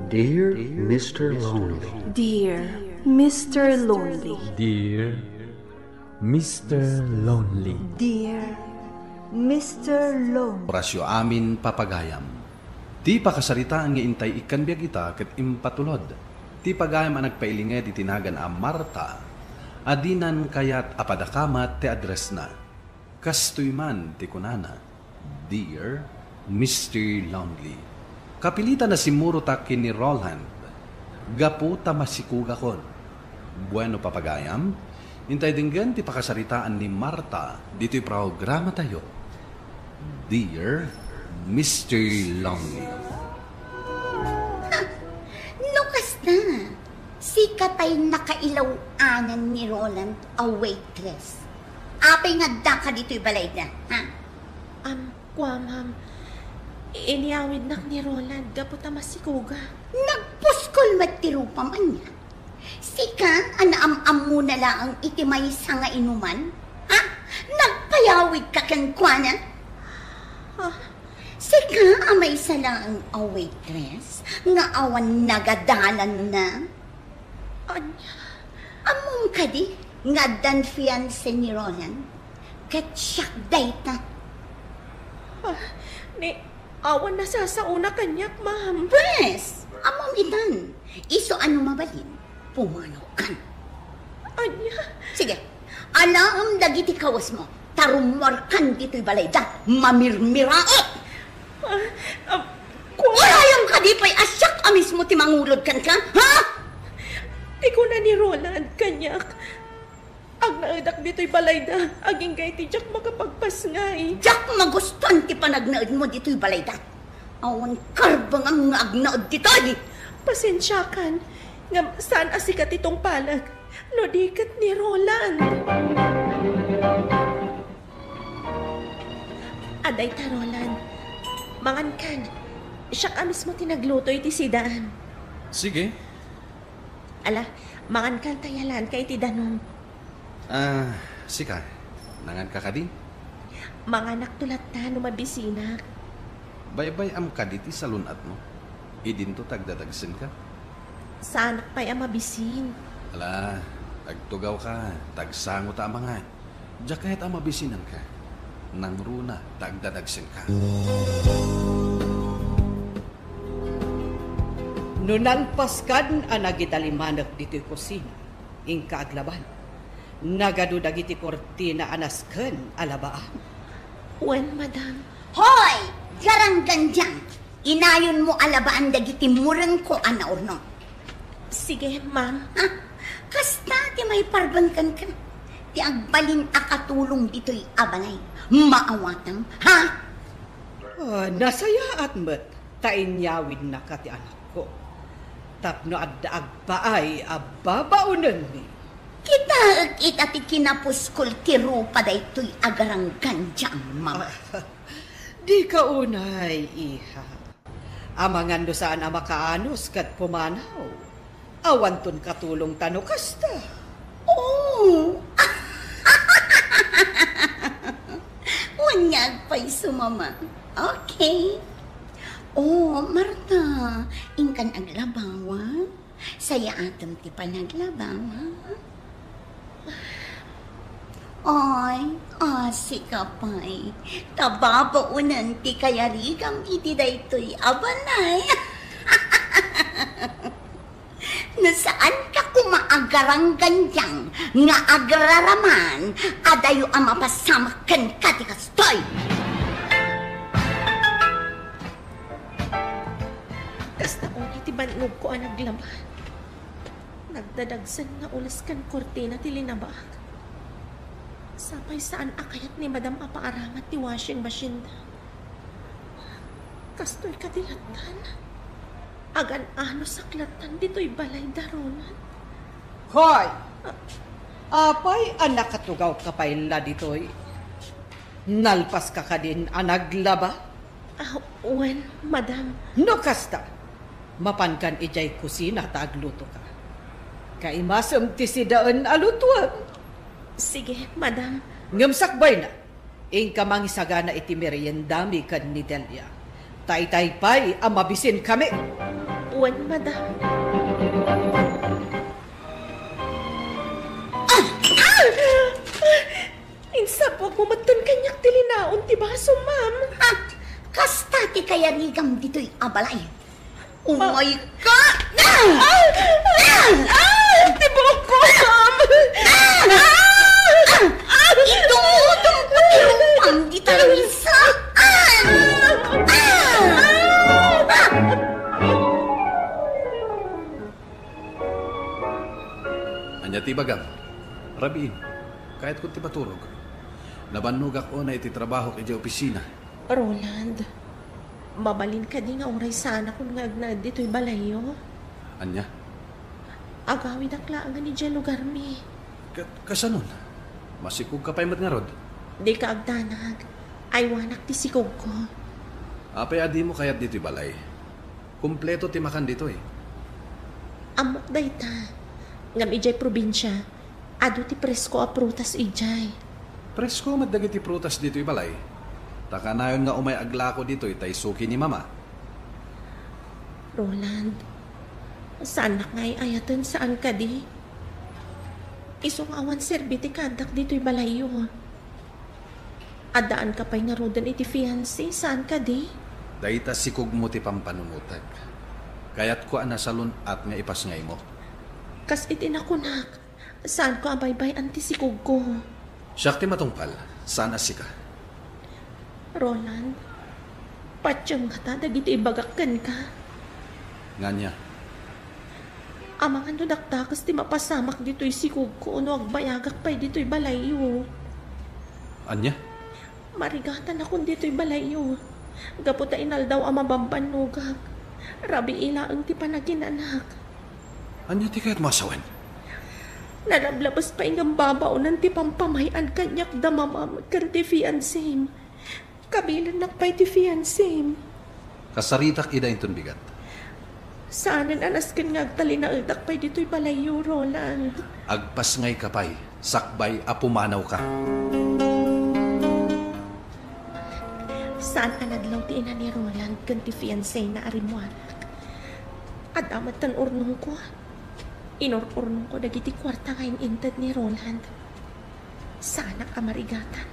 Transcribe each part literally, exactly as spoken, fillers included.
Dear Mister Lonely. Dear Mister Lonely. Dear Mister Lonely. Dear Mister Lonely. Orasyo amin, papagayam. Ti pakasaritaan nga intay ikkan biag ita ket impatulod ti pagayam a nagpailinged iti nagan a Marta, a dinan kayat a padakamat ti addressna. Kastoy man ti kunana, "Dear Mister Lonely, kapilitan a simmurotak ken ni Roland gapu ta masikugakon." Bueno, papagayam, intay denggen ti pakasaritaan ni Marta ditoy programatayo, "Dear Mister Lonely." Ha! No kasta, sika pay nakailaw-anan ni Roland a waitress. Apay nga addaka ditoy balayda, ha? Am, kua, ma'am. Inyawidnak ni Roland gapu ta masikuga. Nagpuskol met ti rupam ania? Sika a naam-ammona laeng iti maysa nga inuman? Ha? Nagpayawidka kenkuana? Ah. Sika a maysa laeng a waitress nga awan nagadalanna? Ania? Ammom kadi nga addan fiancé ni Roland? Ket siak dayta. Ah, ni, awan nasasaona kaniak, ma'am. Pwes, ammom itan. Isu a no mabalin, pumanawkan. Ania? Sige, alaem dagiti kawesmo, ta rummuarkan ditoy balayda, mamirmiraot! Ah, ah, ku- Urayam kadi pay a siak a mismo ti mangulod kenka, ha? Ti kuna ni Roland kaniak, agnaedak ditoy balayda, agingga iti diak makapagpasngay. Diak magustuan ti panagnaedmo ditoy balayda. Awan karbengam nga agnaed ditoy. Pasensiakan, ngem saan a sika ti tungpalek, no di ket ni Roland. Adayta, Roland. Mangankan. Siak a mismo ti nagluto iti sidaan. Sige. Ala, mangankan ta yalanka iti danum. Ah, sika, nanganka kadi? Manganakto latta no mabisinak. Baybay-am kadi ti salun-atmo? Idinto ta agdadagsenka? Saanak pay a mabisin. Ala, agtugawka, ta agsango ta a mangan. Diak kayat a mabisinanka. Nangruna ta agdadagsenka. No nalpaskan a nagidalimanek ditoy kusina, inka aglaban. Nagadu dagiti kurtina a nasken a labaam. Wen, madam. Hoy! Garanggandiang! Inayonmo a labaan dagiti murengko a naurno. Sige, ma'am. Ha? Kasta ti maiparbeng kenka. Ti agbalin a katulong ditoy a balay. Maawatam, ha? Ah, nasayaat met ta inyawidnaka ti anakko tapno adda agpaay a babaonenmi. Kitaek ita ti kinapuskol ti rupa daytoy a garanggandiang, mama. Ah, dika unay, iha. Amangan no saan a makaanus ket pumanaw. Awanton katulongta no kasta. Oh! Wen nga agpayso, mama. Okay. Oh, Marta, inkan aglabawa. Sayaatem ti panaglaba, ha? Ay, asi ka pay. Ta babaonen ti kayarigam iti daytoy a balay. No saanka koma agaranggandiang nga agraraman, adayo a mapasamak kenka ti kastoy. Kasta unay ti bannogko a naglaba. Nagdadagsen nga ules ken kurtina ti linabaak. Sapay saan a kayat ni Madam a paaramat ti washing machine da. Kastoy kadi lattan? Agan-anusak lattan ditoy balay da, Roland. Hoy! Ah. Apay a nakatugawka pay la ditoy? Nalpaska kadin a naglaba? Ah, wen, madam. No kasta, mapankan idiay kusina ta aglutoka. Kaimasem ti sidaen a lutoem. Sige, madam. Ngem sakbayna, inka mangisagana iti meriendami ken ni Delia. Ta itay pay a mabisinkami. Wen, madam. Ah! Ah! Insapwagmo metten kaniak ti linaon ti baso, ma'am. Ah! Kasta ti kayarigam ditoy a balay. Umayka! Ah! Ah! Ah! Ti buokko, ma'am! Ah! Ah! Ah! Idumdumko ti rupam dita langisaan! Ah! Ah! Ania ti ibagam? Rabiin, kayatko ti maturog. Nabannogak unay iti trabahok idiay opisina. Roland, mabalin kadi nga uray saanakon nga agnaed ditoy balayyo? Ania? Agawidak laengen idiay lugarmi. Ka-, kasanon? Masikogka pay met ngarud? Dika agdanag. Aywanak ti sikogko. Apay a dimo kayat ditoy balay? Kompleto ti makan ditoy. Ammok dayta. Ngem idiay probinsia, adu ti presko a prutas idiay. Presko met dagiti prutas ditoy balay. Ta kanayon nga umay aglako ditoy ta isuki ni Mama. Roland, saannak nga ay-ayaten, saan kadi? Isu nga awan serbi ti kaaddak ditoy balayyo. Addaanka pay ngaruden iti fiancé, saan kadi? Dayta sikogmo ti pampanunotek. Kayatko a nasalun-at nga ipasngaymo. Kas iti nakunak, saanko a baybay-an ti sikogko. Siak ti matungpal, saan a sika. Roland, patiem ngata dagiti ibagak kenka. Ngania? Amangan no dakdakes ti mapasamak ditoy sikogko no agbayagak pay ditoy balayyo. Ania? Marigatanakon ditoy balayyo. Gapu ta inaldaw a mabambannogak, rabii laeng ti panaginanak. Ania ti kayatmo a sawen? Nalablabes pay ngem babaonen ti pampamay-an kaniak da mamam ken ti fiancém. Kabilennak pay ti fiancém. Kasaritak ida inton bigat. Saanen a nasken nga agtalinaedak pay ditoy balayyo, Roland. Agpasngayka pay, sakbay a pumanawka. Saan a nadlaw ti ina ni Roland ken ti fiancéna a rimmuarak. Adda metten urnongko. Inur-urnongko dagiti kuarta nga in-inted ni Roland. Saanak a marigatan,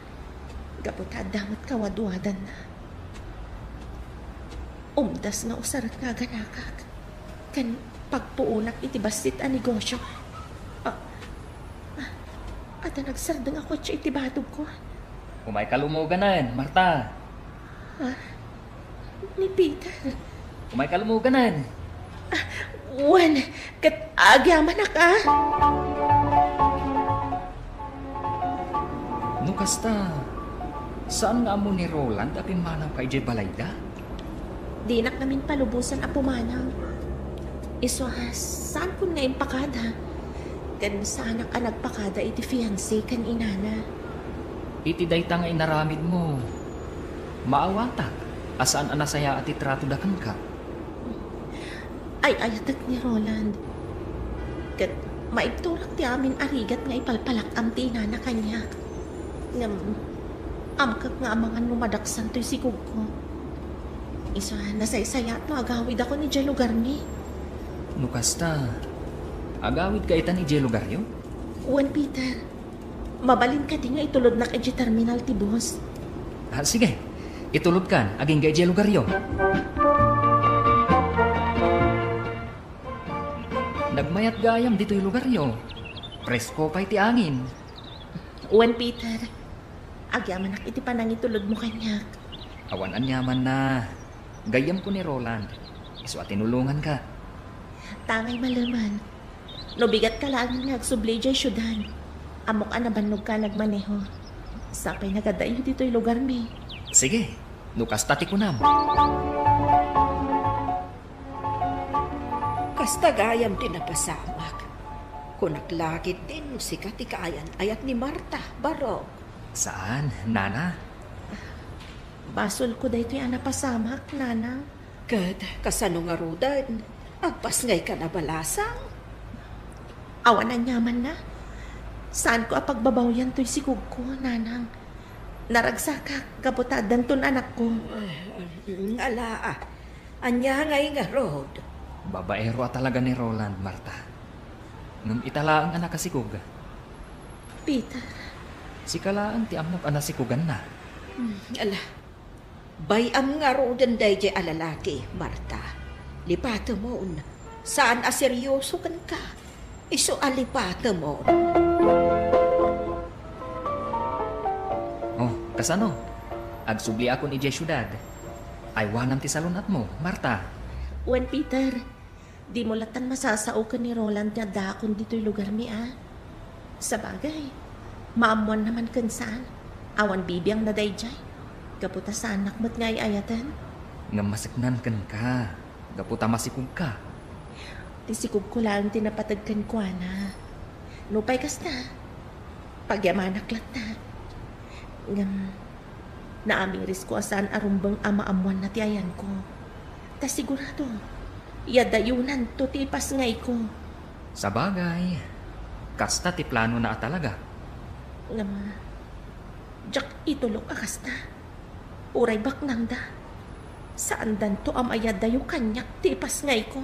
gapu ta adda met kawadwadanna. Umdas nga usarek nga aganakak, ken pagpuonak iti bassit a negosio. Ah, ah, adda nagsardeng a kotse iti badogko. Umayka lumuganen, Marta. Ah, ni Peter. Umayka lumuganen. Ah, wen, ket agyamanak, a. No kasta, saan nga ammo ni Roland a pimmanawka idiay balayda? Dinak ngamin palubosan a pumanaw. Isu a, saankon nga impakada. Ken saanak a nagpakada iti fiancé ken inana. Iti dayta nga inaramidmo, maawatak a saan a nasayaat ti tratoda kenka. Ay-ayatek ni Roland. Ket maibturak ti amin a rigat nga ipalpalak-am ti inana kaniak. Ngem, amkek nga amangan no madaksan toy sikogko. Isu a, nasaysayaat no agawidakon idiay lugarmi. No kasta, agawidka itan idiay lugaryo? Wen, Peter. Mabalin kadi nga itulodnak idiay terminal ti bus? Ah, sige. Itulodkan, agingga idiay lugaryo. Nagmayat gayam ditoy lugaryo. Presko pay ti angin. Wen, Peter. Agyamanak iti panangitulodmo kaniak. Awan aniamanna. Gayyemko ni Roland. Isu a tinulonganka. Tangay maleman. No bigatka laengen nga agsubli idiay siudad, ammok a nabannogka a nagmaneho. Sapay nga ad-ayyo ditoy lugarmi. Sige, no kasta ti kunam. Kasta gayam ti napasamak. Kunak la ketdin no sika ti kaayan-ayat ni Marta, Barok. Saan, Nana? Basolko daytoy a napasamak, Nanang. Ket kasano ngaruden? Agpasngayka a balasang? Awan aniamanna. Saanko a pagbabawyan toy sikogko, Nanang. Naragsakak gapu ta addanton anakko. Ala, a. Ania ngay ngarud? Babaero a talaga ni Roland, Marta. Ngem ita laeng a nakasikog. Peter. Sika laeng ti ammok a nasikoganna. Hmm, ala. Bay-am ngaruden daydiay a lalaki, Marta. Lipatemon. Saan a serioso kenka. Isu a lipatemon. Oh, kasano? Agsubliakon idiay siudad. Aywanam ti salun-atmo, Marta. Wen, Peter, dimo lattan masasao ken ni Roland nga addaakon ditoy lugarmi, a? Sabagay, maammoanna man ken saan. Awan bibiangna daydiay. Gapu ta saannak met nga ay-ayaten. Ngem maseknan kenka. Gapu ta masikogka. Ti sikogko laeng ti napateg kenkuana. Nupay kasta, pagyamanak latta. Ngem, naamirisko a saan a rumbeng a maammoanna ti ayanko. Ta sigurado, yadayonanto ti ipasngayko. Sabagay, kasta ti planona a talaga. Ngem, diak itulok a kasta. Uray baknangda, saandanto a mayadayo kaniak ti ipasngayko.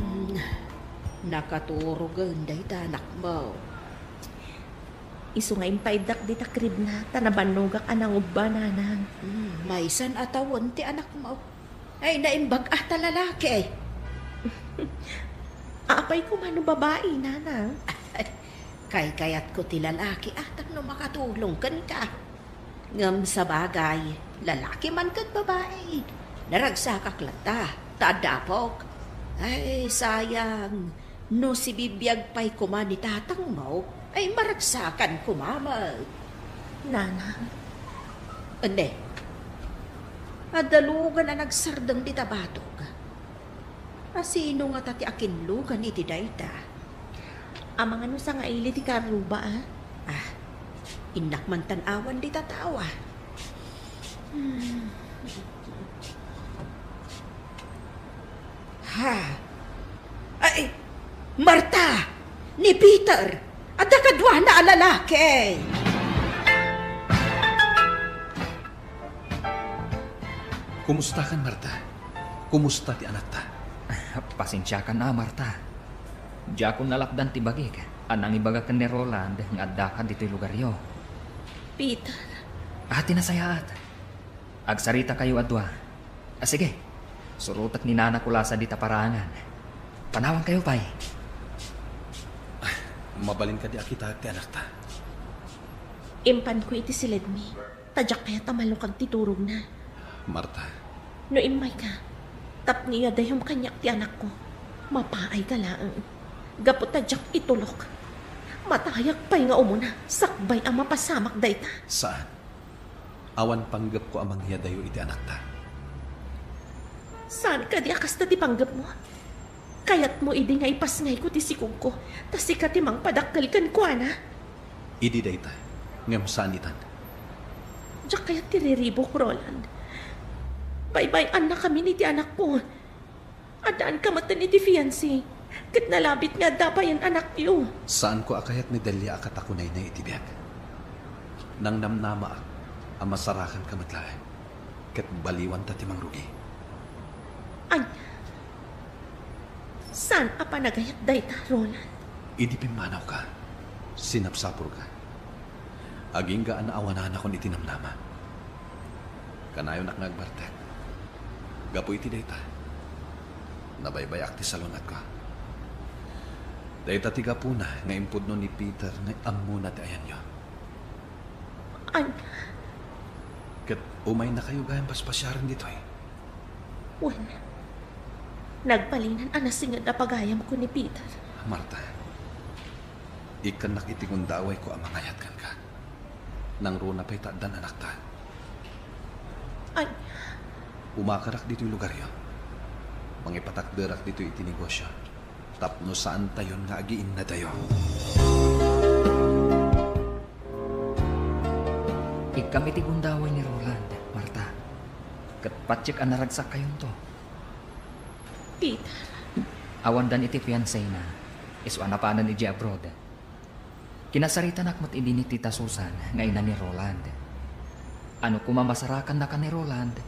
Hmm, nakaturogen dayta anakmo. Isu nga impaiddak dita kribna, ta nabannogak a nangubba, nanang. Hmm, maysan a tawen ti anakmo. Ay, naimbag a ta lalaki. Apay koma no babai, nanang? Kaykayatko ti lalaki a tapno makatulong kenka. Ngem sabagay, lalaki man ken babai, naragsakak latta, ta adda apok. Ay, sayang, no sibibiag pay koma ni tatangmo, ay maragsakan koma met. Nanang. Ende, adda lugan a nagsardeng dita batog. A sino ngata ti akinlugan iti dayta? Amangan no sangaili ti karruba, a? Ah, innak man tan-awan dita tao, a. Hmm. Ha? Ay, Marta! Ni Peter! Adda kaduana a lalaki! Kumustakan, Marta? Kumusta ti anakta? Pasensiakan a, Marta. Diakon nalakdan ti bagik a nangibaga ken ni Roland nga addaka ditoy lugaryo. Peter. Ah, ti nasayaat. Agsaritakayo a dua. Ah, sige. Surotek ni Nana Kulasa dita paraangan. Panawankayo pay. Ah, mabalin kadi a kitaek ti anakta? Impanko iti siledmi. Ta diak kayat a malukag ti turogna. Marta. No immayka, tapno iyadayom kaniak ti anakko, mapaayka laeng. Gapu ta diak itulok. Matayak pay nga umuna, sakbay a mapasamak dayta. Saan? Awan panggepko a mangyadayo iti anakta. Saan kadi a kasta ti panggepmo? Kayatmo idi nga ipasngayko ti sikogko, ta sika ti mangpadakkel kenkuana? Idi dayta, ngem saan itan. Diak kayat ti riribuk, Roland. Baybay-annakamin iti anakko. Addaanka metten iti fiancé, ket nalabit nga adda payen anakyo. Saanko a kayat ni Delia a kakunaynay iti biag. Nangnamnamaak a masarakanka met laeng, ket baliwanta ti mangrugi. Ania? Saan a panagayat dayta, Roland? Idi pimmanawka, sinapsapulka. Agingga a naawananakon iti namnama. Kanayonak nga agbartek. Gapu iti dayta, nabaybayak ti salun-atko. Dayta ti gapuna nga impudno ni Peter nga ammona ti ayanyo. Ania? Ket umaynakayo gayam paspasiaren ditoy. Wen, nagbalinan a nasinged a pagayamko ni Peter. Marta, ikkannak iti gundawayko a mangayat kenka. Nangruna pay ta addan anakta. Ay. Umakarak ditoy lugaryo. Mangipatakderak ditoy iti negosyo. Tapno saantayon nga agiinnadayo. Ikkam iti gundaway ni Roland, Marta. Ket patiek a naragsakkayonto. Peter. Awandan iti fiancéna, isu a napanen idiay abroad. Kinasaritanak met idi ni Tita Susan nga ina ni Roland. Ano koma masarakannaka ni Roland,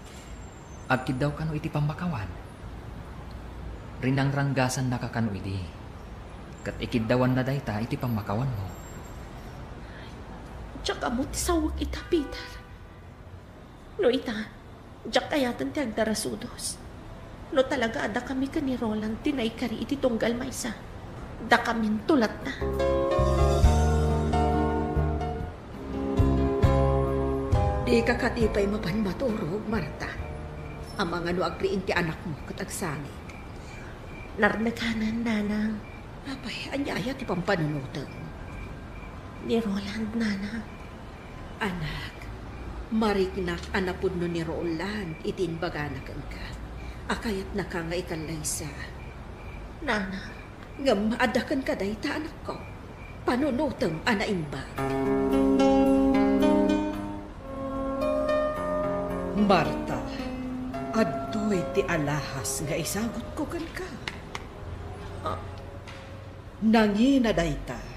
agkiddawkano iti pammakawan. Rinangranggasannaka kano idi, ket ikiddawanna dayta iti pammakawanmo. Diak ammo ti sawek ita, Peter. No ita, diak ayaten ti agdarasudos. No talaga a dakami ken ni Roland ti naikari iti tunggal maysa, dakaminto latta. Dika kadi pay mapan maturog, Marta. Amangan no agriin ti anakmo ket agsangit. Narnekanen, nanang. Apay, ania aya ti pampanunotem? Ni Roland, nanang. Anak, mariknak a napudno ni Roland iti imbagana kenka a kayatnaka nga ikallaysa. Nanang. Ngem adda kenka dayta, anakko. Panunotem a naimbag. Marta, adtoy ti alahas nga isagutko kenka. Ah. Nangina dayta.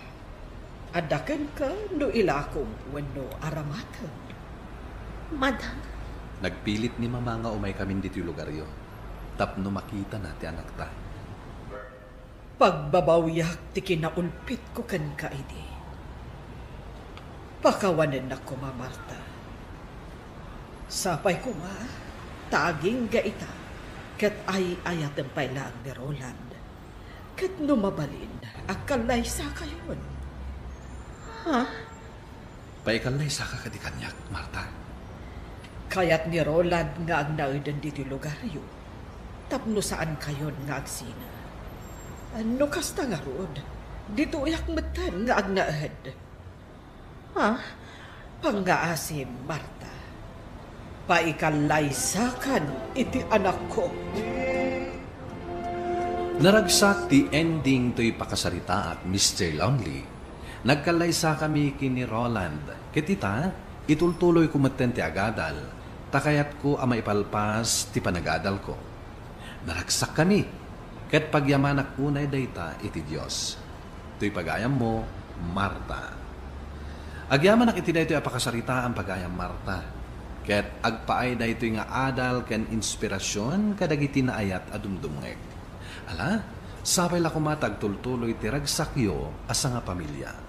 Adda kenka no ilakom wenno aramatem. Madam. Nagpilit ni Mama nga umaykamin ditoy lugaryo tapno makitana ti anakta. Pagbabawiak ti kinaulpitko kenka idi. Pakawanennak koma, Marta. Sapay koma ta agingga ita ket ay-ayatem pay laeng ni Roland. Ket no mabalin, agkallaysakayon. Ha? Paikalnaysaka kadi kaniak, Marta. Kayat ni Roland nga agnaeden ditoy lugaryo tapno saankayon nga agsina. No kasta ngarud, ditoyak metten nga agnaed. Ha? Pangngaasim, Marta. Paikallaysakan iti anakko. Naragsak ti ending toy pakasaritaak, Mister Lonely. Nagkallaysakami ken ni Roland, ket ita, itultuloyko metten ti agadal, ta kayatko a maipalpas ti panagadalko. Naragsakkami, ket pagyamanak unay dayta iti Dios. Toy pagayammo, Marta. Agyamanak iti daytoy a pakasaritaan, pagayam Marta, ket agpaay daytoy nga adal ken inspirasion kadagiti naayat a dumdumngeg. Ala, sapay la koma ta agtultuloy ti ragsakyo a sangapamilia.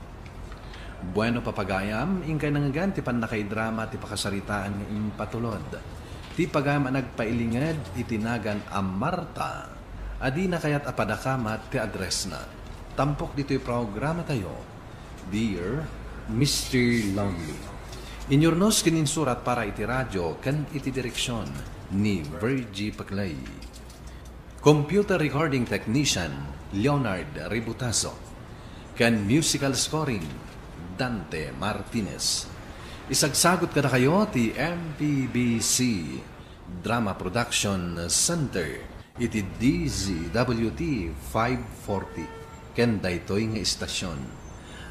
Bueno, papagayam, inkay nangngegan ti pannakaidrama ti pakasaritaan nga impatulod ti pagayam a nagpailinged iti nagan a Marta a dina kayat a padakamat ti addressna. Tampok ditoy programatayo, Dear Mister Lonely. Inyurnos ken insurat para iti radio ken iti direksion ni Virgie Paclay. Computer recording technician, Leonard Ributaso. Ken musical scoring, Dante Martinez. Isagsagut kadakayo ti M P B C Drama Production Center iti D Z W T five forty ken daytoy nga istasyon.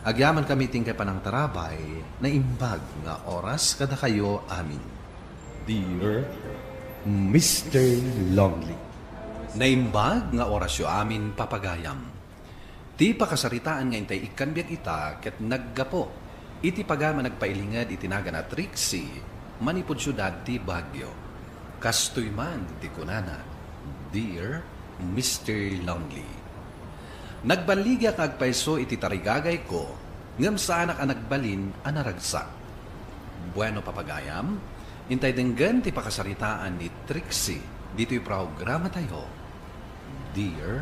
Agyamankami ti inkay panangtarabay, naimbag nga oras kadakayo amin. Dear Mister Lonely. Naimbag nga orasyo amin, papagayam. Ti pakasaritaan nga intay ikkan biag ita ket naggapu iti pagayam a nagpailinged iti nagan a Trixie manipud siudad ti Baguio. Kastoy man ti kunana, Dear Mister Lonely. Nagballigiak nga agpayso iti tarigagayko, ngem saanak a nagbalin a naragsak. Bueno, papagayam, intay denggen ti pakasaritaan ni Trixie ditoy programatayo, Dear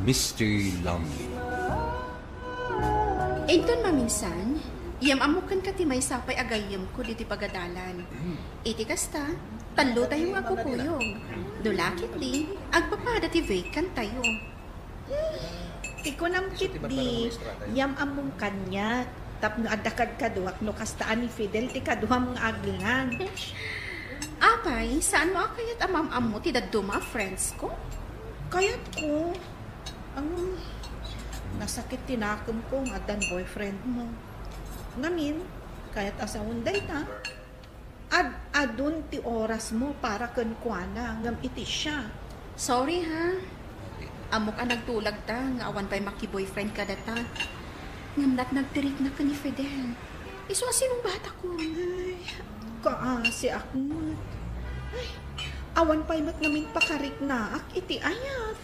Mister Lonely. Inton maminsan, yam-ammok kenka ti maysa pay a gayyemko ditoy pagadalan. Iti kasta, tallotayo nga agkukuyog. No la ketdi, agpapada ti vacant tayo. Ti kunam ketdi, yam-ammom kaniak, tapno adda kadkaduak no kasta a ni Fidel ti kaduam nga aglang. Apay, saanmo a kayat a maam-ammo ti dadduma a friends ko? Kayatko. Ngem, nasakit ti nakemko nga addan boyfriend mo. Ngamin, Kayat a sawen dayta, ad-adun ti orasmo para kenkuana, ngem iti siak. Sorry, ha? Ammok a nagtulag ta nga awan pay makiboyfriend kadata. Ngem nat nagtirikna ken ni Fidel. Isu a sinungbatakon. Ay, kaasiak met. Ay, awan pay met ngamin pakariknaak iti ayat.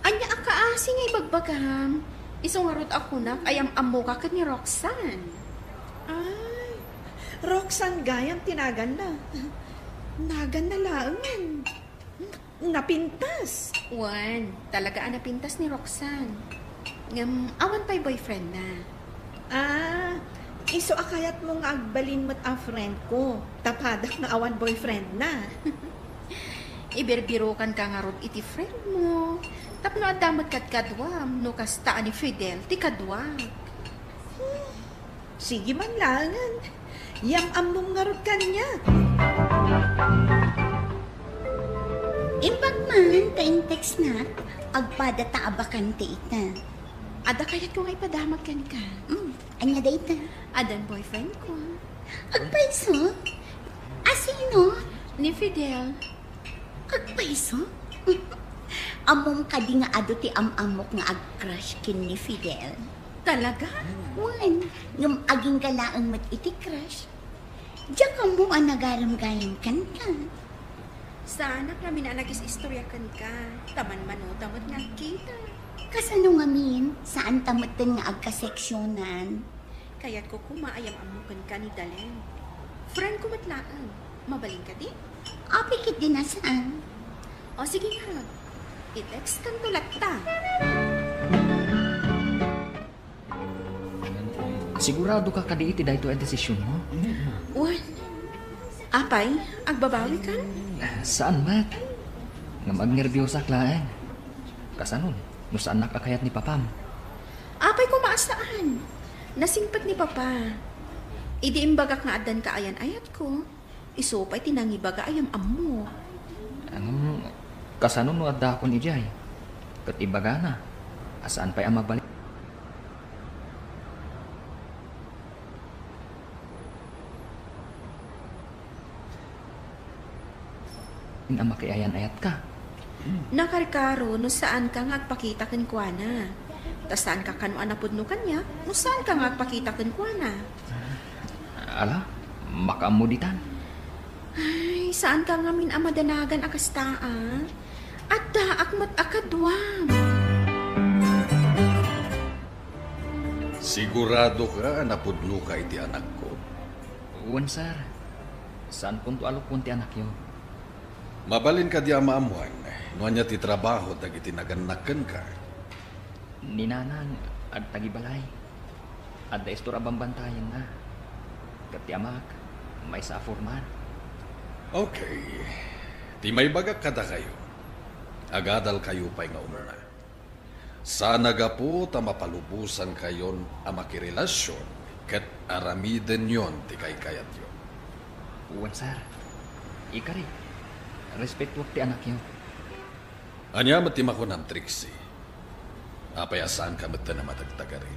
Ania a kaasi nga ibagbagam? Isu ngarud a kunak a yam-ammoka ken ni Roxanne. Ay, Roxanne gayam ti naganna. Naganna laengen. Napintas. Wen, talaga a napintas ni Roxanne. Ngem, awan pay boyfriendna. Ah, isu a kayatmo nga agbalin met a friend ko. Ta padak nga awan boyfriendna. Ibirbirokanka ngarud iti friend mo. Tapno adda met kadkaduam, no kasta a ni Fidel ti kaduak. Sige man laengen. Yam-ammom ngarud kaniak. Imbag man ta in-textnak, agpadata a bakante ita. Adda kayatko nga ipadamag kenka. Mm, ania dayta? Addan boyfriend ko. Agpayso? A sino? Ni Fidel. Agpayso? Ammom kadi nga adu ti am-ammok nga ag-crush ken ni Fidel? Talaga? Wen, ngem agingga laeng met iti crush. Diak ammo a nagarem gayam kenka. Saanak ngamin a nagis-istorya kenka, ta manmanuta met nga agkita. Kasano ngamin, saanta metten nga agkaseksionan? Kayatko koma a yam-ammo kenka ni Dalen. Friend ko met laeng. Mabalin kadi? Apay ketdi a saan? O, sige ngarud. I-text kanto latta. Siguradoka kadi iti daytoy a desisionmo? Wen. Apay, agbabawikan? Saan met. Ngem agnerbiosak laeng. Kasano, no saannak a kayat ni Papam? Apay koma a saan. Nasingpet ni Papa. Idi imbagak nga addan kaayan-ayatko, isu pay ti nangibaga a yam-ammo. Ngem, kasano no addakon idiay? Ket ibagana a saan pay a mabalin. Nga makiayan-ayatka. Nakarkaro no saanka nga agpakita kenkuana. Ta saanka kano a napudno kaniak no saanka nga agpakita kenkuana. Ala, makaammo ditan. Ay, saanka ngamin a madanagan a kasta, a? Addaak met a kaduam. Siguradoka a napudnoka iti anakko? Wen, sir. Saankonto a lukon ti anakyo. Mabalin kadi a maammuan no ania ti trabaho dagiti nagannak kenka? Ni nanang agtagibalay. Adda istor a bambantayenna. Ket ti amak, maysa a foreman. Okay. Ti maibagak kadakayo, agadalkayo pay nga umuna. Sana gapu ta mapalubosankayon a makirelasion ket aramidenyon ti kaykayatyo. Wen, sir. Ikarik, respetuak ti anakyo. Ania met ti makunam, Trixie? Apay a saanka metten a matagtagari?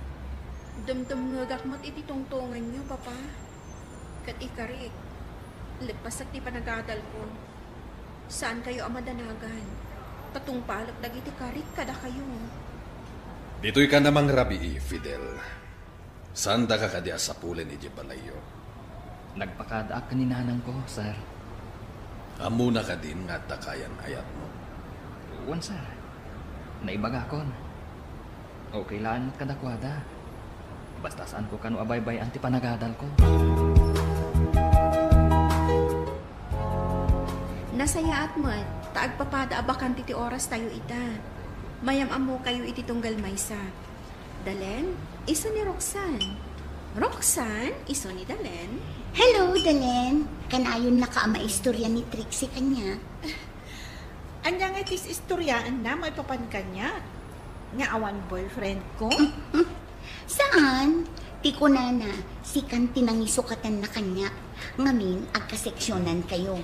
Dumdumngegak met iti tungtonganyo, Papa. Ket ikarik, leppasek ti panagadalko. Saankayo a madanagan, ta tungpalek dagiti karik kadakayo. Ditoyka a mangrabii, Fidel. Saandaka kadi a sapulen idiay balayyo? Nagpakadaak ken ni nanangko, sir. Ammona kadin nga adda kaayan-ayatmo? Wen, sir. Naibagakon. Okay laeng met kadakuada. Basta saanko kano a baybay-an ti panagadalko. Nasayaat met ta agpapada a bakante ti orastayo ita. Mayam-ammokayo iti tunggal maysa. Dalen, isu ni Roxanne. Roxanne, isu ni Dalen. Hello, Dalen. Kanayonnaka a maistorya ni Trixie kaniak. Ania nga ti is-istoryaenna maipapan kaniak? Nga awan boyfriend ko? Saan? Ti kunana, sikan ti nangisukatanna kaniak. Ngamin, agkaseksionankayo.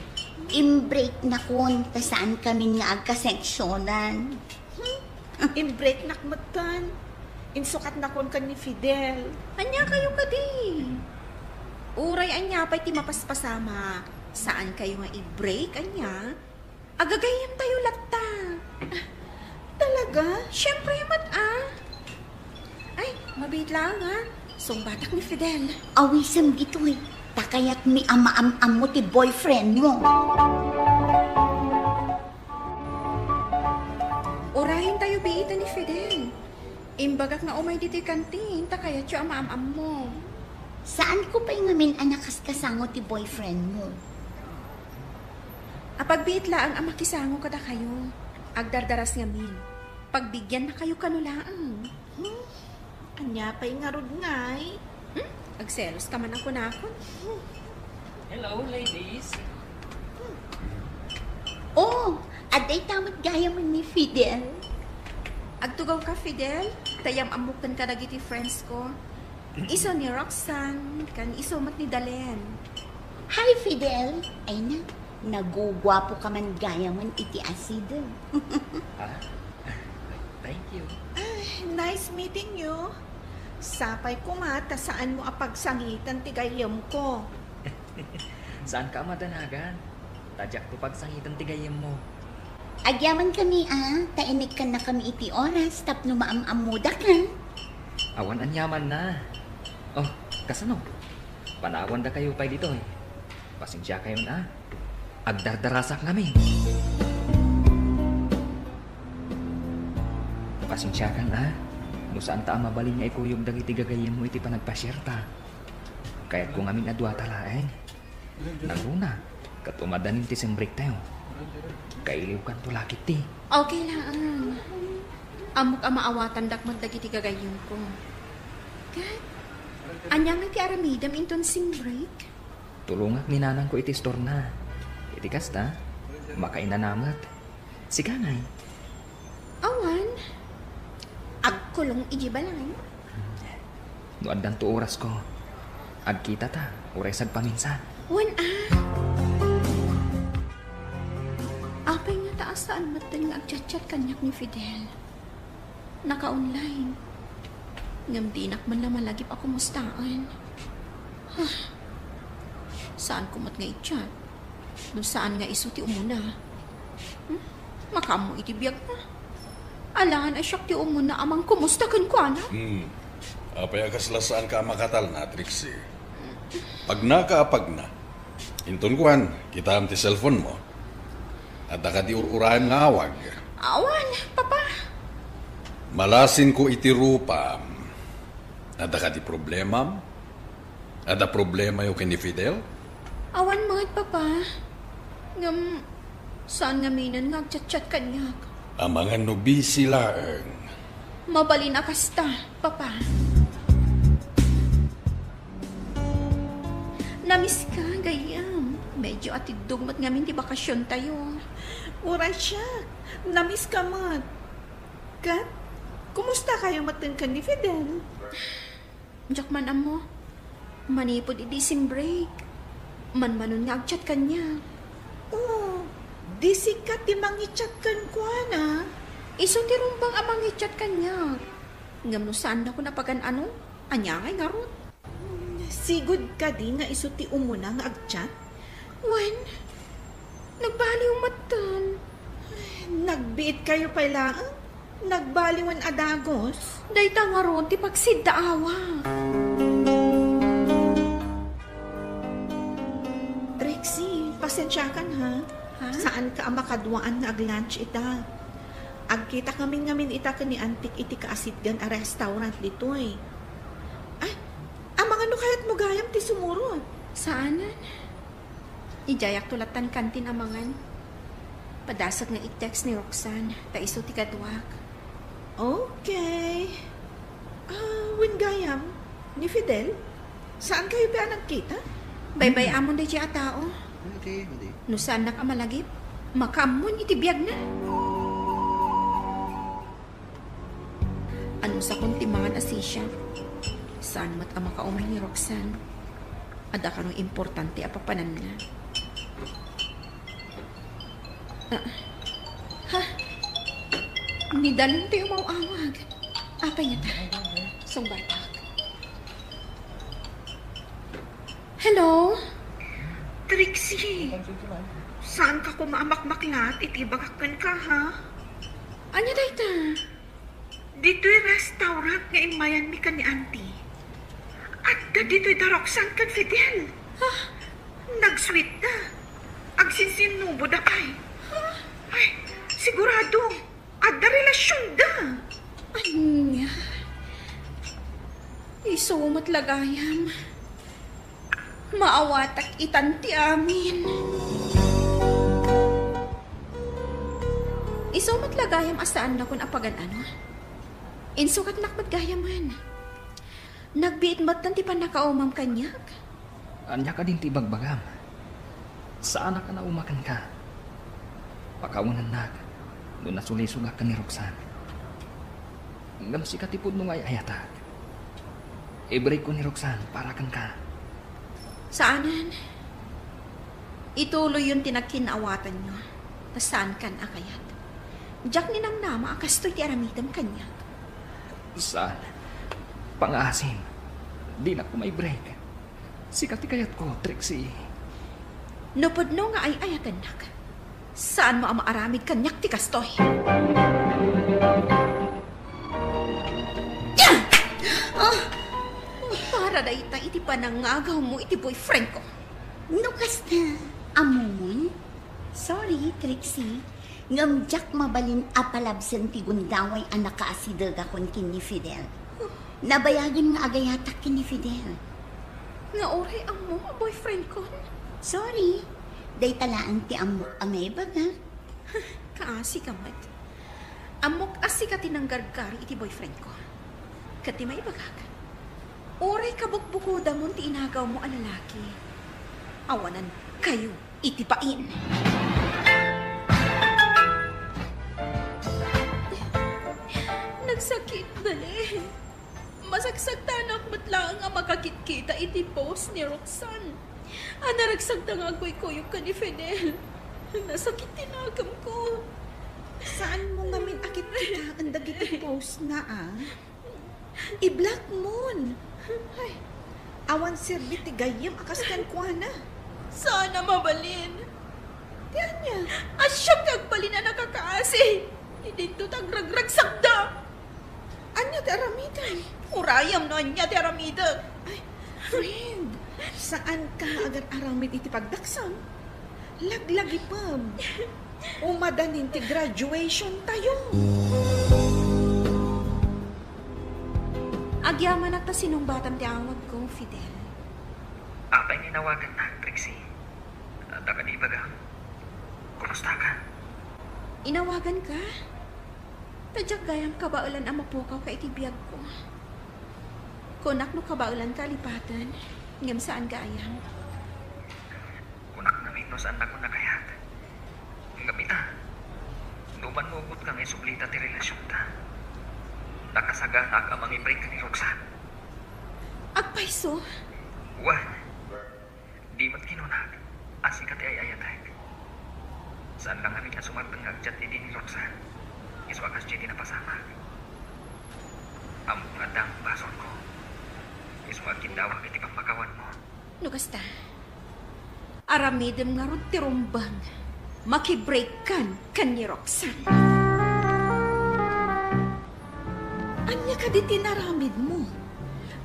Imbreaknakon, ta saankamin nga agkaseksionan. Hmm? Imbreaknak metten. Insukatnakon ken ni Fidel. Ania kayo kadi? Uray ania pay ti mapaspasama, saan kayo nga i-break, ania? Agagayyemtayo latta. Talaga? Siyempre met, ah. Ay, mabiit lang, ah. Sungbatak ni Fidel. Awisem ditoy. Ta kayatmi a maam-ammo ti boyfriend mo. Urayentayo biiten ni Fidel. Imbagak nga umay ditoy kantin, ta kayatyo a maam-ammo. Saan ko pay ngamin a nakaskasango ti boyfriend mo? Apagbiit laeng a makisango kadakayo. Agdardaras ngamin. Pagbigyan na kayo kano laeng. Hmm? Ania pay ngarud ngay? Hmm? Agselos ka man a kunakon. Hello, ladies. Oh, adda ita met gayamen ni Fidel. Agtugaw ka, Fidel? Ta yam-ammok ken kadagiti friends ko. Isu ni Roxanne, ken isu met ni Dalen. Hi, Fidel. Ay na, naguguapo ka man gayamen iti asidem. Ah, thank you. Ay, nice meeting you. Sapay koma ta saan mo a pagsangiten ti gayyem ko. Saan ka a madanagan? Ta diak to pagsangiten ti gayyem mo. Agyaman kami a, ta inikkannakami iti oras tapno maam-ammoda ka. Awan aniamanna. Oh, kasano? Panawandakayo pay ditoy. Pasensiakayon a. Agdardarasak ngamin. Pasensiakan a. No saanta a mabalin nga ikuyog dagiti gagayyem mo iti panagpasiarta. Kayatko ngamin a duata laeng. Nangruna, ket umadanin ti simbrektayo. Kailiwkanto la ketdi. Okay laeng. Ammok a maawatandak met dagiti gagayyemko. Ket, ania ngay ti aramidem inton simbreak? Tulongak ni nanangko iti istorna. Iti kasta, makainana met. Sika ngay? Awan. Agkulong iti balay. No addanto orasko, agkitata, uray sagpaminsan. Wen a. Apay ngata a saan metten nga agchatchat kaniak ni Fidel? Naka-online. Ngem dinak man la malagip a kumustaan. Saan ko met nga i-chat. No saan nga isu ti umuna. Hmm? Makaammo iti biagna. Alangan a siak ti umuna a mangkumusta kenkuana. Hmm. Apay a kasla saanka a makatalna, Trixie? Pagnaka a pagna. Inton kuan, kitaem ti cellphone mo. Adda kadi ur-uraem nga awag? Awan, Papa. Malasinko iti rupam. Adda kadi problemam? Adda problemayo ken ni Fidel? Awan met, Papa. Ngem, saan ngaminen nga agchatchat kaniak. Amangan no busy laeng. Mabalin a kasta, Papa. Namiss ka, gayyem. Medyo atiddog met ngamin ti bakasiontayo. Uray siak, namiss ka met. Ket, kumusta kayo met ken ni Fidel? Diak man ammo. Manipud idi simbreak, manmanon nga agchat kaniak. Oh, di sika ti mangi-chat kenkuana? Isu ti rumbeng a mangi-chat kaniak. Ngem no saandakon a pagan-ano, ania ngay ngarud? Sigud kadi nga isu ti umuna nga agchat? Wen, nagbaliw metten. Nagbiit kayo pay laeng? Nagbaliwen a dagus? Dayta ngarud ti pagsiddaawa. Rexy, pasensiakan ha. Ha? Saanka a makaduaan nga ag-lunch ita. Agkita kami ngamin ita ken ni Antik iti kaasitgan a restaurant ditoy. Ay, amangan no kayatmo gayam ti sumurot. Saanen. Idiayakto lattan kantin amangan. Padasek nga i-text ni Roxanne, ta isu ti kaduak. Okay. Ah, wen gayam, ni Fidel? Saan kayo pay a nagkita? Baybay-amon daydiay a tao. Hindi, hindi. No saannak a malagip, makaammon iti biagna. Anusakon ti mangan a sisiak? Saan met a makaumay ni Roxanne? Adda kano importante a papananna? Ah, ha? Ni Dalen ti umaw-awag. Apay ngata? Sungbatak. Hello? Trixie, saanka koma a makmaklat iti ibagak kenka, ha? Ania dayta? Ditoy restaurant nga immayanmi ken ni Auntie. Adda ditoy da Roxanne ken Fidel. Ha? Nag-sweet da. Agsinsinnubo da pay. Ha? Ay, sigurado. Adda relasionda. Ania? Isu met la gayam. Maawatak itan ti amin. Isu met la gayam a saannakon a pagan-ano. Insukatnak met gayamen. Nagbiit metten ti pannakaumam kaniak. Ania kadin ti ibagbagam? Saanak a nauma kenka. Pakawanennak no nasulisogak ken ni Roxanne. Ngem sika ti pudno nga ay-ayatak. I-break ko ni Roxanne para kenka. Saanen. Ituloyyon ti nagkinaawatanyo. Ta saankan a kayat. Diak ninamnama a kastoy ti aramidem kaniak. Saan? Pangaasim. Dinak koma i-break. Sika ti kayatko, Trixie. No pudno nga ay-ayatennak, saanmo a maaramid kaniak ti kastoy. Ah! Para dayta iti panangngagawmo iti boyfriend ko. No kasta, ammomon? Sorry, Trixie. Ngem diak mabalin a palabsen ti gundaway a nakaasidegakon ken ni Fidel. Nabayagen nga agayatak ken ni Fidel. Nga uray ammom a boyfriend kon? Sorry. Dayta laeng ti ammok a maibaga. Kaasi ka met. Ammok a sika ti nanggargari iti boyfriend ko. Ket ti maibagak, uray kabukbukodamon ti inagawmo a lalaki, awanan kayo iti bain. Nagsakit, dali. Masagsagtanak met laeng a makakitkita iti post ni Roxanne a naragsakda nga agkuykuyog ken ni Fidel. Nasakit ti nakem ko. Saanmo ngamin a kitkitaen dagiti post na, a? I-block mon. Ay, awan serbi ti gayyem a kas kenkuana. Saan a mabalin. Ti ania? A siak ti agbalin a nakakaasi. Idinto ti agragragsakda. Ania ti aramidem? Urayem no ania ti aramidek. Ay, friend, saanka nga agar-aramid iti pagdaksam. Laglagipem. Umadanin ti graduation tayo. Agyamanak ta sinungbatam ti awagko, Fidel. Apay nga inawagannak, Trixie? Adda kadi ibagam? Kumustaka? Inawaganka? Ta diak gayam kabaelan a mapukaw ka iti biagko. Kunak no kabaelanka a lipaten, ngem saan gayam. Kunak ngamin no saannakon a kayat. Ngem ita, numan no ugotka nga isublita ti relasionta, nakasaganak a mangibrek ken ni Roxanne. Agpayso? Wen, di met kinunak a sika ti ay-ayatek. Saan la ngamin a sumardeng nga agdiat idi ni Roxanne, isu a kasdiay ti napasamak. Ammok nga adda basolko, isu nga agkiddawak iti pammakawanmo. No kasta, aramidem ngarud ti rumbeng, makibreakkan ken ni Roxanne. Ania kadi ti inaramidmo?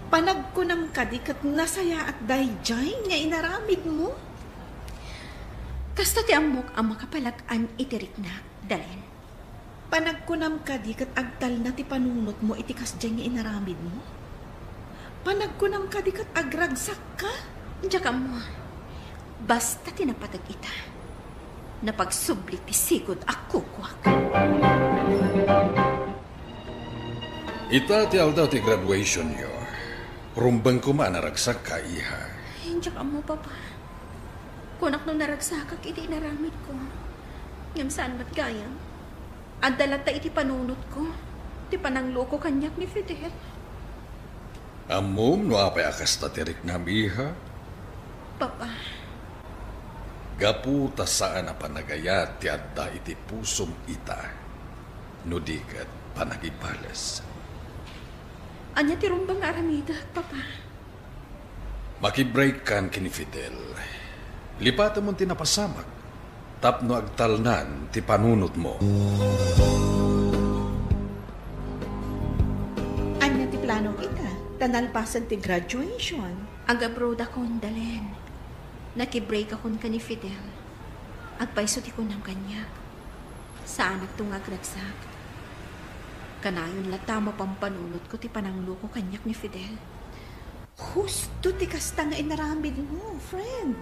Panagkunam kadi ket nasayaat daydiay nga inaramidmo? Kasta ti ammok a makapalag-an iti riknak, Dalen. Panagkunam kadi ket agtalna ti panunotmo iti kasdiay nga inaramidmo? Panagkunam kadi ket agragsakka? Diak ammo. Basta ti napateg ita, napagsubli ti sigud a kukuak. Ita ti aldaw ti graduationyo. Rumbeng koma a naragsakka, iha. Diak ammo, Papa. Kunak no naragsakak iti inaramidko. Ngem saan met gayam. Adda latta iti panunotko ti panangloko kaniak ni Fidel. Ammom no apay a kasta ti riknam, iha? Papa. Gapu ta saan a panagayat ti adda iti pusom ita, no di ket panagibales. Ania ti rumbeng nga aramidek, Papa? Makibreak kan ken ni Fidel. Lipatemon ti napasamak tapno agtalnan ti panunotmo. Ania ti planom ita? Ta nalpasen ti graduation. Ag-abroad akon, Dalen. Nakibreak akon ken ni Fidel. Agpayso ti kunam kaniak. Saanakto nga agragsak. Kanayon latta a mapampanunotko ti panangloko kaniak ni Fidel. Husto ti kasta nga inaramidmo, friend.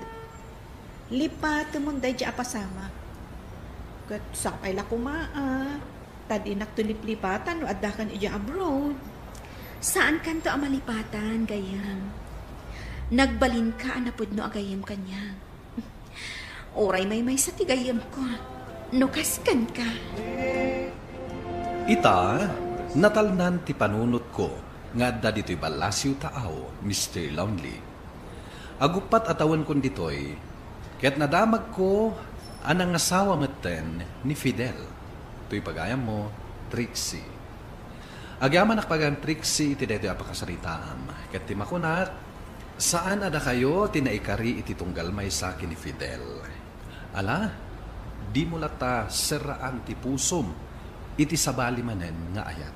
Lipatemon daydi a pasamak. Ket sapay la koma a, ta dinakto liplipatan no addakan idiay abroad. Saankanto a malipatan, gayyem. Nagbalinka a napudno a gayyem kaniak. Uray maymaysa ti gayyemko no kas kenka. Ita, natalnan ti panunotko nga adda ditoy ballasiw taaw, Mister Lonely. Aguppat a tawenkon ditoy, ket nadamagko a nangasawa metten ni Fidel, toy pagayammo, Trixie. Agyamanak pagayam, Trixie, iti daytoy a pakasaritaam, ket ti makunak, saan a dakayo ti naikari iti tunggal maysa ken ni Fidel. Ala, dimo latta serraan ti pusom iti sabali manen nga ayat.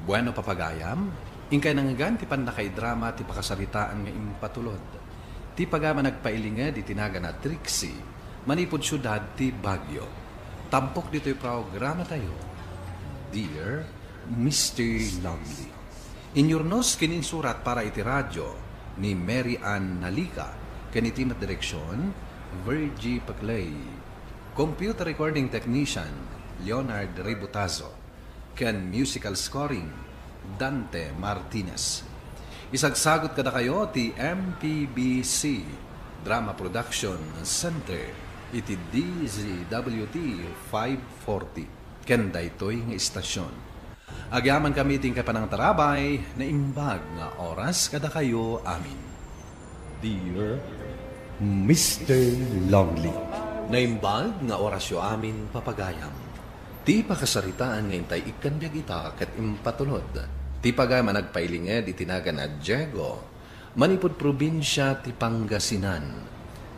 Bueno, papagayam, inkay nangngegan ti pannakaidrama ti pakasaritaan nga impatulod. Ti pagayam a nagpailinged iti nagan a Trixie, manipud siudad ti Baguio. Tampok ditoy programatayo, Dear Mister Lonely. Inyurnos ken insurat para iti radio ni Mary Ann Nalica, ken iti met direksion, Virgie Paclay. Computer recording technician, Leonard Ributazo. Ken musical scoring, Dante Martinez. Isagsagut kadakayo ti M P B C Drama Production Center iti D Z W T five forty. Ken daytoy nga istasyon. Agyamankami iti inkay panangtarabay, naimbag nga oras kadakayo amin. Dear Mister Lonely. Naimbag nga orasyo amin, papagayam. Ti pakasaritaan nga intay ikkan biag ita ket impatulod. Ti pagayam a nagpailinged iti nagan a Diego, manipud probinsia ti Pangasinan.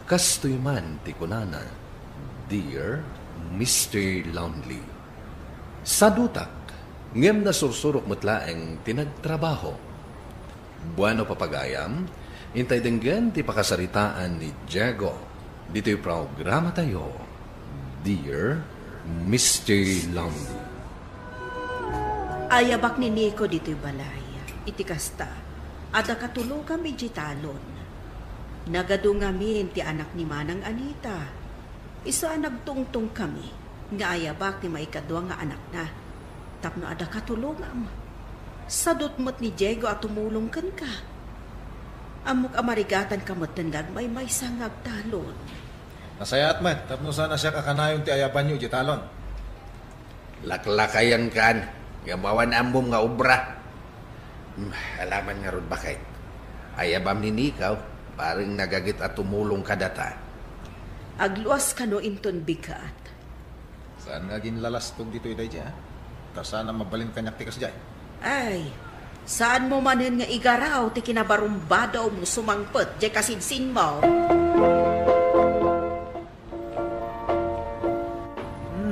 Kastoy man ti kunana, Dear Mister Lonely. Sadutak, ngem nasursurok met laeng ti nagtrabaho. Bueno, papagayam, intay denggen ti pakasaritaan ni Diego ditoy programatayo, Dear Mister Lonely. Ayabak ni Nico ditoy balay. Iti kasta, adda katulongam idiay talon. Nagadu ngamin ti anak ni Manang Anita. Isu a nagtungtong kami nga ayabak ti maikadua nga anakna. Tapno adda katulongam. Sadut met ni Diego a tumulong kenka. Ammok a marigatanka metten nga agmaymaysa nga agtalon. Nasayaat met, tapno saan a siak a kanayon ti ayabanyo idiay talon. Laklakayankan, ngem awan ammom nga obra. Hmm, alaman ngarud, baket. Ayabam ni Nico, bareng nagagit a tumulong kadata. Agluas kano inton bigat. Saan nga aginlalastog ditoy daydi, a? Ta saan a mabalin kaniak ti kasdiay. Ay, saanmo manen nga igaraw ti kinabarumbadom sumangpet diay kasinsinmo.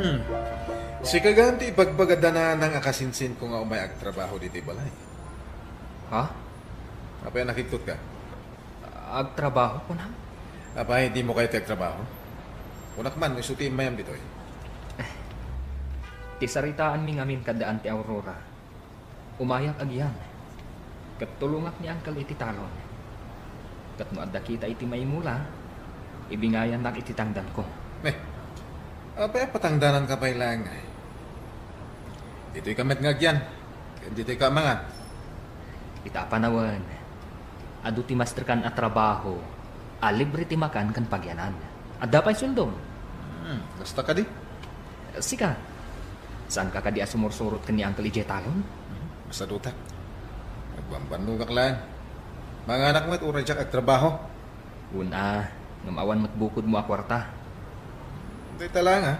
Hmm. Sika gayam ti ibagbagada nanang a kasinsinko nga umay agtrabaho ditoy balay. Ha? Apay a nakigtotka? Agtrabaho, kunam? Apay, dimo kayat ti agtrabaho? Kunak man, no isu ti immayam ditoy. Ti saritaanmi ngamin kad Auntie Aurora. Umayak agiyan, ket tulongak ni Uncle iti talon. Ket no adda kita iti maimula, ibingayannak iti tangdanko. Ne, apay a patangdananka pay laeng, ay? Ditoyka met nga agiyan, ken ditoyka amangan. Ita a panawen, adu ti masterkan a trabaho a libre ti makan ken pagyanan. Adda pay sueldom. Hmm, kasta kadi? Sika, saanka kadi a sumursurot ken ni Uncle idiay talon? Masadutak. Nagbambannogak laeng. Manganak met uray diak agtrabaho. Wen a, ngem awan met bukodmo a kuarta. Dayta laeng, a.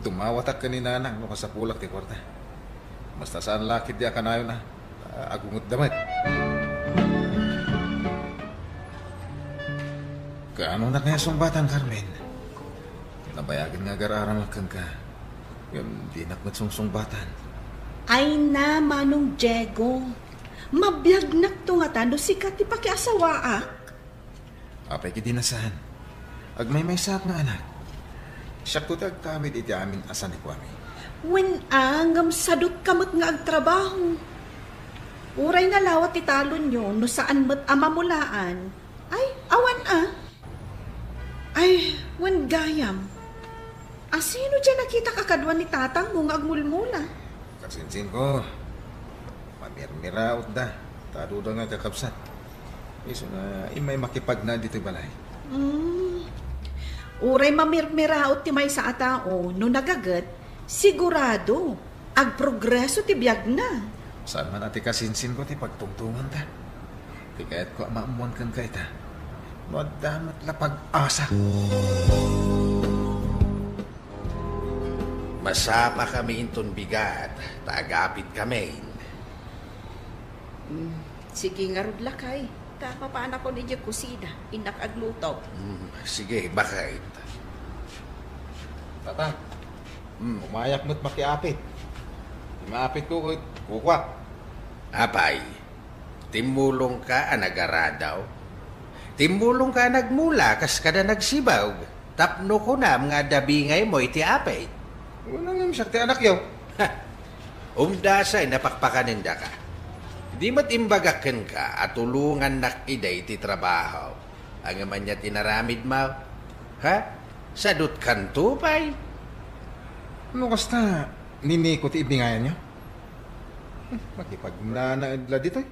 Dumawatak ken ni Nanang no kasapulak ti kuarta. Basta saan la ketdi a kanayon, a. Agungotda met. Kaanonak nga sungbatan, Carmen? Nabayagen nga agar-aramak kenka. Ngem dinak met sungsungbatan. Ay na, Manong Diego. Mabiagnak to ngata no sika ti pakiasawaak. Apay ketdi a saan? Agmaymaysaak nga anak. Siakto ti agtamid iti amin a sanikuami. Wen a, ngem sadutka met nga agtrabaho. Uray nalawa ti talonyo no saan met a mamulaan. Ay, awan a. Ay, wen gayam. Asino diay nakitak a kadua ni tatangmo nga agmulmula? Kasinsinko, mamirmirautda. Ta aduda nga kakabsat. Isu nga immay makipagna ditoy balay. Hmm. Uray mamirmiraut ti maysa a tao, no nagaget, sigurado, agprogreso ti biagna. Saan man a ti kasinsinko ti pagtungtunganta. Ti kayatko a maammuan kenka ita. No adda met la pag-asa. Masapakami inton bigat, ta agapit kami. Mm, sige ngarud, lakay. Ta mapanakon idiay kusina, innak agluto. Mm, sige, baket. Tata, mm, umayak met makiapit. Maapit ko ket kukuak. Apay, timmulongka a nagaradaw? Timmulongka a nagmula kas kada nagsibag? Tapno kunam nga adda bingaymo iti apit. Wala ngem siak ti anakyo. Ha! Umdasay napakpakanendaka. Di met imbagak kenka a tulongannak ida iti trabaho. Ngem ania ti inaramidmo? Ha? Sadutkanto pay? No kasta, ni Nico ti ibingayanyo? Makipagnanaed la ditoy.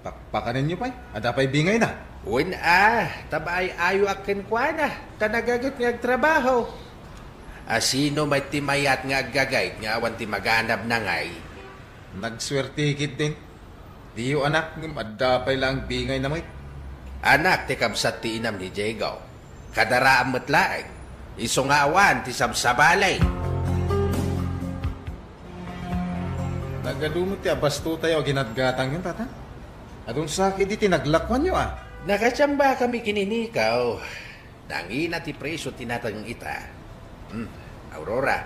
Pakpakanenyo pay. Adda pay bingayna. Wen a, ta maay-ayoak kenkuana, ta nagaget nga agtrabaho. Asino met ti mayat nga aggagayt nga awan ti maganabna ngay? Nagsuerte ketdin. Diyo anak, ngem adda pay laeng bingayna met. Anak ti kabsat ti inam ni Diego. Kadaraam met laeng. Isu nga awan ti sabsabali. Nagadu met ti abastotayo a ginatgatangyon, Tata? Adun sa idi ti naglakuanyo, a? Nakachamba kami ken ni Nico. Nangina ti presio ti nateng ita. Hmm, Aurora,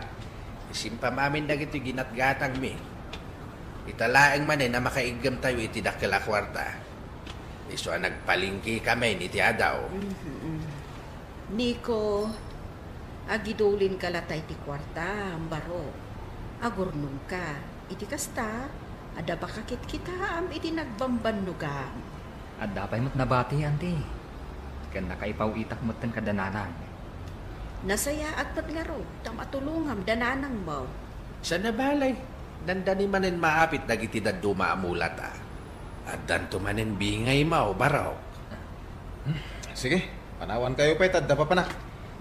isimpam amin dagitoy ginatgatangmi. Ita laeng manen a makaiggemtayo iti dakkel a kuarta. Isu a nagpalengke kami iti adaw. Mhm. Nico, agidulinka la tay ti kuarta, baro. Agurnongka. Iti kasta, adda pakakitkitaam iti nagbambannogam. Adda pay met nabati, anti. Ken nakaipaw-itak metten kada nanang. Nasayaat met ngarud ta matulongam da nanangmo. Saan a bale, dandani manen maapit dagiti dadduma a mulata. Addanto manen bingaymo, barok. Hmm, sige, panawankayo pay ta adda papanak.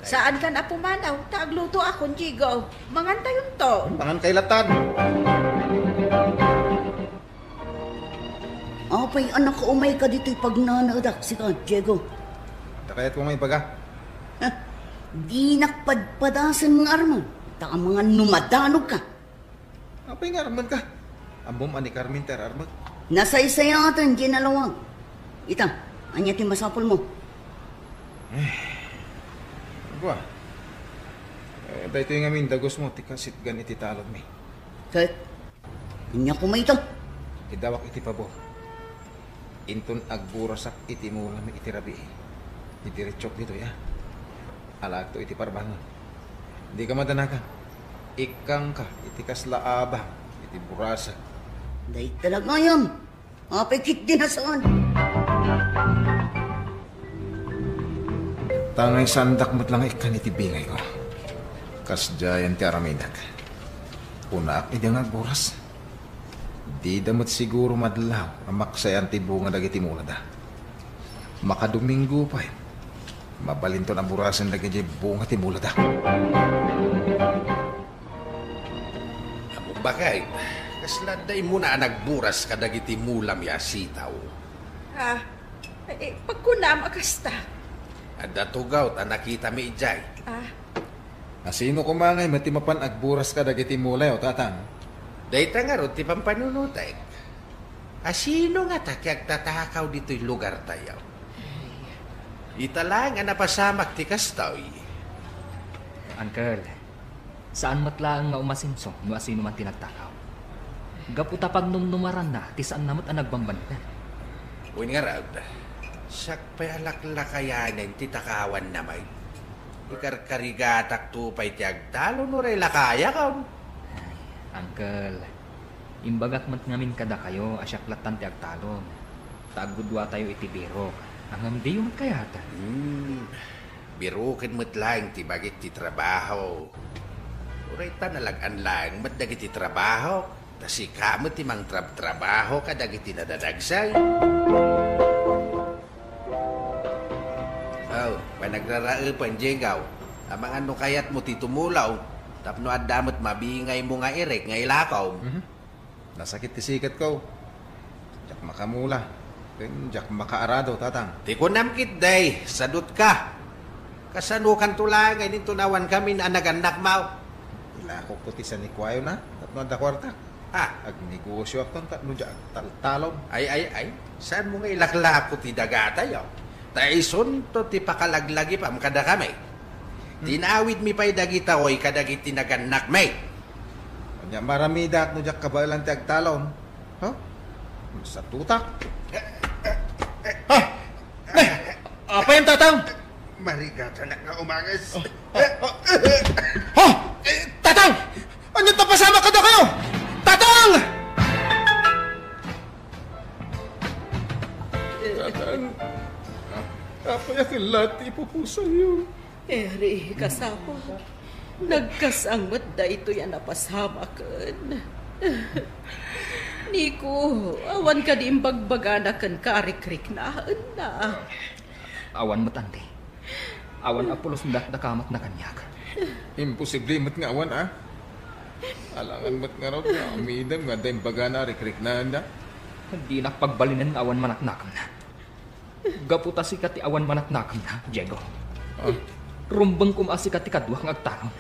Saankan a pumanaw, ta aglutoakon, Diego. Mangantayonto. Hmm, mangankay lattan. Apay, anak, umayka ditoy pagnanaedak, sika, Diego? Adda kayatko nga ibaga? Heh, dinak padpadasen nga armen, ta amangan no madanogka. Apay nga armenka? Ammom a ni Carmen ti ar-armek? Nasaysayaaten diay nalawag. Ita, ania ti masapulmo? Eh, agua. Eh, daytoy ngamin dagusmo ti kasitgan iti talonmi. Ket, ania koma ita? Iddawak iti pabor. Inton agburasak iti mulami iti rabii, idiretsok ditoy, a. Alaekto iti parbangon. Dika madanagan. Ikkangka iti kasla abang iti burasak. Dayta la gayam. Apay ketdi a saan? Tangay saandak met la nga ikkan iti bingayko. Kasdiayen ti aramidek. Kunak idi nga agburas. Dida met siguro madlaw a maksayan ti bunga dagiti mulada. Makadomingo pay, mabalinton a burasen dagiti bunga ti mulada. Ammom, baket, kasla adda immuna a nagburas kadagiti mulami a sitaw? Ah, eh, pagkunam a kasta. Adda tugaw ta nakitami idiay. Ah, Asino koma ngay met ti mapan agburas kadagiti mulayo, Tatang? Dayta ngarud ti pampanunotek. Asino ngata ti agtatakaw ditoy lugartayo? Ay, Ita laeng a napasamak ti kastoy. Uncle, saan met laeng nga umasenso no asino man ti nagtakaw. Gapu ta pagnumnumaranna ti saanna met a nagbambaniden. Wen ngarud, siak pay a laklakayanen ti takawanna met. Ikarkarigatakto pay ti agtalon uray lakayakon. Ay, uncle, imbagak met ngamin kadakayo a siak lattan ti agtalon. Ta aggudwatayo iti birok. Ngem diyo met kayat. Hmm, biroken met laeng ti bagik ti trabaho. Uray ta nalag-an laeng met dagiti trabaho. Ta sika met ti mangtrabtrabaho kadagiti nadadagsay. Oh, panagraraepan, Diego. Amangan no kayatmo ti tumulaw, tapno adda met mabingaymo nga irek nga ilakom. Mhm. Nasakit ti siketko. Diak makamula. Ken diak makaarado, Tatang. Ti kunam ketdi, sadutka. Kasanokanto laeng inton awan kamin a nagannakmo? Ilakokto ti sanikuayo na, tapno adda kuarta. Ah. Agnegosioakton tapno diak agtaltalon. Ay, ay, ay. Saanmo nga ilaklako ti dagatayo? Ta isunto ti pakalaglagipam kadakami. Hmm. Tinawidmi pay dagitoy kadagiti nagannakmi. Ania, maramidak no diak kabaelan ti agtalon. Ha? Satutak. Ha? Nay! Apay, Tatang? Marigatanak nga umanges. Oh, oh, oh. Ha? Eh, Tatang! Ania ti napasamak kadakayo? Tatang! Tatang, apay a ket la ti ipupusayo? Eri, kasaput, nagkas-ang met daytoy a napasamaken. Niko, awan kadi imbagbagana kenka a rikriknaenna? Awan met, Auntie. Awan a pulos dakdakami met a kaniak. Imposible met nga awan, a? Alangan met ngarud nga amidem nga adda imbagana a rikriknaenda. Dinak pagbalinen nga awan manaknakemna. Gapu ta sika ti awan manaknakemna, Diego. Ah. Rumbeng koma a sika ti kadua nga agtalon.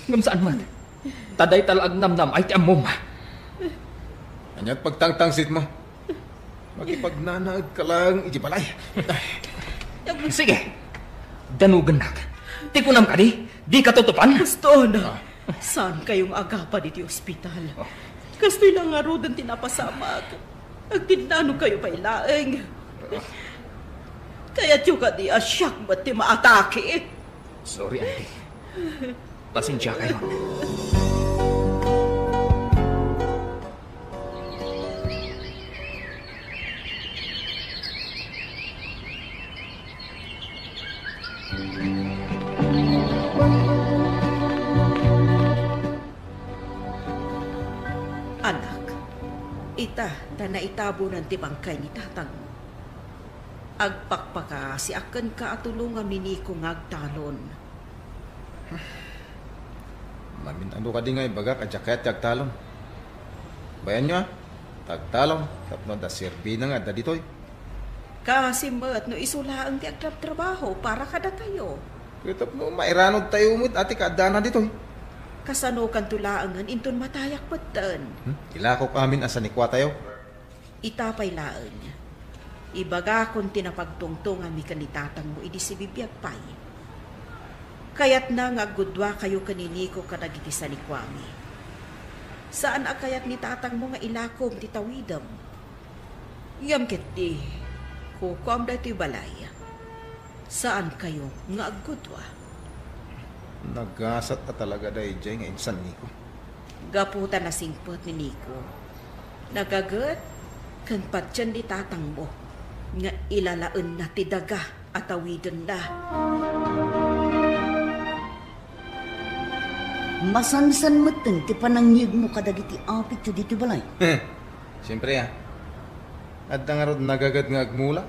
Ngem saan met. Ta dayta la agnamnam ay ti ammom. Ania ti pagtangtangsitmo? Makipagnanaedka laeng iti balay. Sige. Danugennak. Ti kunam kadi, dika tutupan? Boston, ah, saankayo nga agapad iti ospital. Oh. Kastoy la ngaruden ti napasamak. Agtinnanokayo pay laeng. Kayatyo kadi a siak met ti maatake? Sorry, Auntie. Pasensiakayon. Anak, ita ta naitabonan ti bangkay ni tatangmo. Agpakpakaasiak kenka a tulongam ni Nico nga agtalon. Mamin-ano kadi nga ibagak a diak kayat ti agtalon? Bayanyo, a, ta agtalon tapno adda serbina nga adda ditoy. Kaasi met no isu laeng ti agtrabtrabaho para kadatayo. Ket tapno mairanudtayo met a ti kaaddana ditoy. Kasanokanto laengen inton matayak metten? Hmm? Ilakok amin a sanikuatayo. Ita pay laeng, ibagakon ti napagtungtonganmi ken ni tatangmo idi sibibiag pay. Kayatna nga aggudduakayo ken ni Nico kadagiti sanikuami. Saan a kayat ni tatangmo nga ilakom ti tawidem. Ngem ketdi, kukuam daytoy balay. Saankayo nga aggudua. Nagasat a talaga daydiay nga insanniko. Gapu ta nasingpet ni Nico, nagaget ken patien ni tatangmo nga ilalaenna ti daga a tawidenna. Masansan metten ti panangngegmo kadagiti apityo ditoy balay. Siempre, a. Adda ngarud nagaget nga agmula?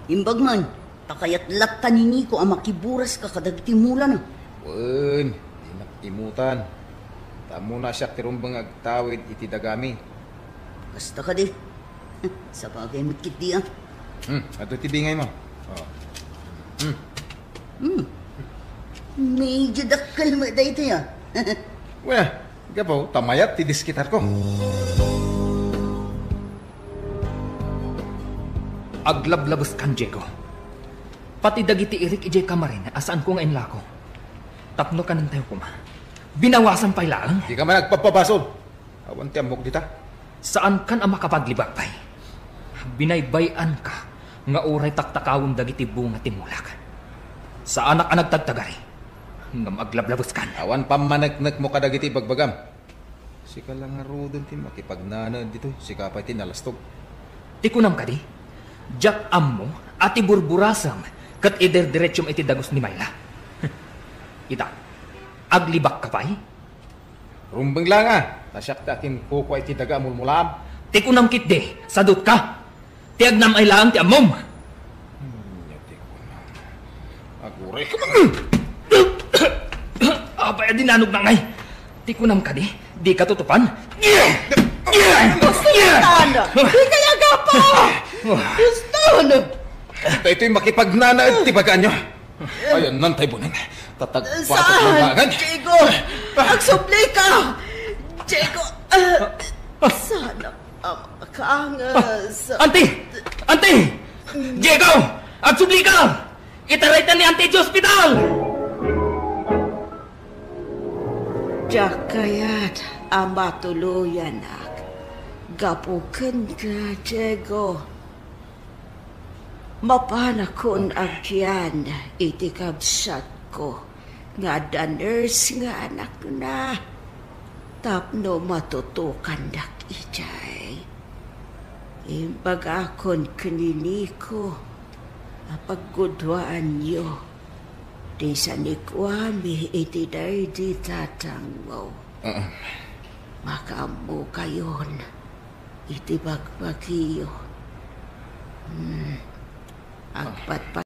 Imbag man, ta kayat latta ni Nico a makiburaska kadagiti mulana. Wen, dinak imutan. Ta ammona a siak ti rumbeng nga agtawid iti dagami. Kasta kadi. Sabagay met ketdi, a. Hmm, adto ti bingaymo. Oh. Hmm. Hmm. Medyo dakkel met daytoy, a. Wen, gapu ta mayat ti diskitarko. Aglablabeskan, Diego. Pati dagiti irik idiay kamarin a saanko nga inlako. Tapno kanentayo koma. Binawasan pay laeng. Dika man agpabpabasol. Awan ti ammok dita. Saankan a makapaglibak pay. Binaybay-anka nga uray taktakawem dagiti bunga ti mulak. Saanak a nagtagtagari. Ngem aglablabeskan. Awan pammaneknekmo kadagiti ibagbagam. Sika la ngaruden ti makipagnanaed ditoy, sika pay ti nalastog. Ti kunam kadi, diak ammo a ti burburasem ket iderdiretsum iti dagus ni Myla. Ita, aglibakka pay? Rumbeng la nga, ta siak ti akinkukua iti daga a mulmulaam. Ti kunam ketdi, sadutka. Ti agnam-ay laeng ti ammom. Ania ti kunam? Aguray ka man. Apay a dinanogna ngay? Ti kunam kadi, dika tutupan? Baston! Dika agapa! Baston! Daytoy makipagnanaed ti bagaanyo. Ayanna tay bunen. Tatagpatok Saan? Diego! Agsublika! Diego! Ah, saan a makaangas? Auntie! Auntie! Diego! Agsublika! Itaraytan ni Auntie iti ospital! Diak kayat a matuloyanak gapu kenka, Diego. Mapanakon agyan iti kabsatko nga adda nurse nga anakna tapno matutukandak idiay. Imbagakon ken ni Nico a pagguduaanyo ti sanikuami iti daydi tatangmo. Ah. Makaammokayon iti bagbagiyo. Hmm. Agpatpat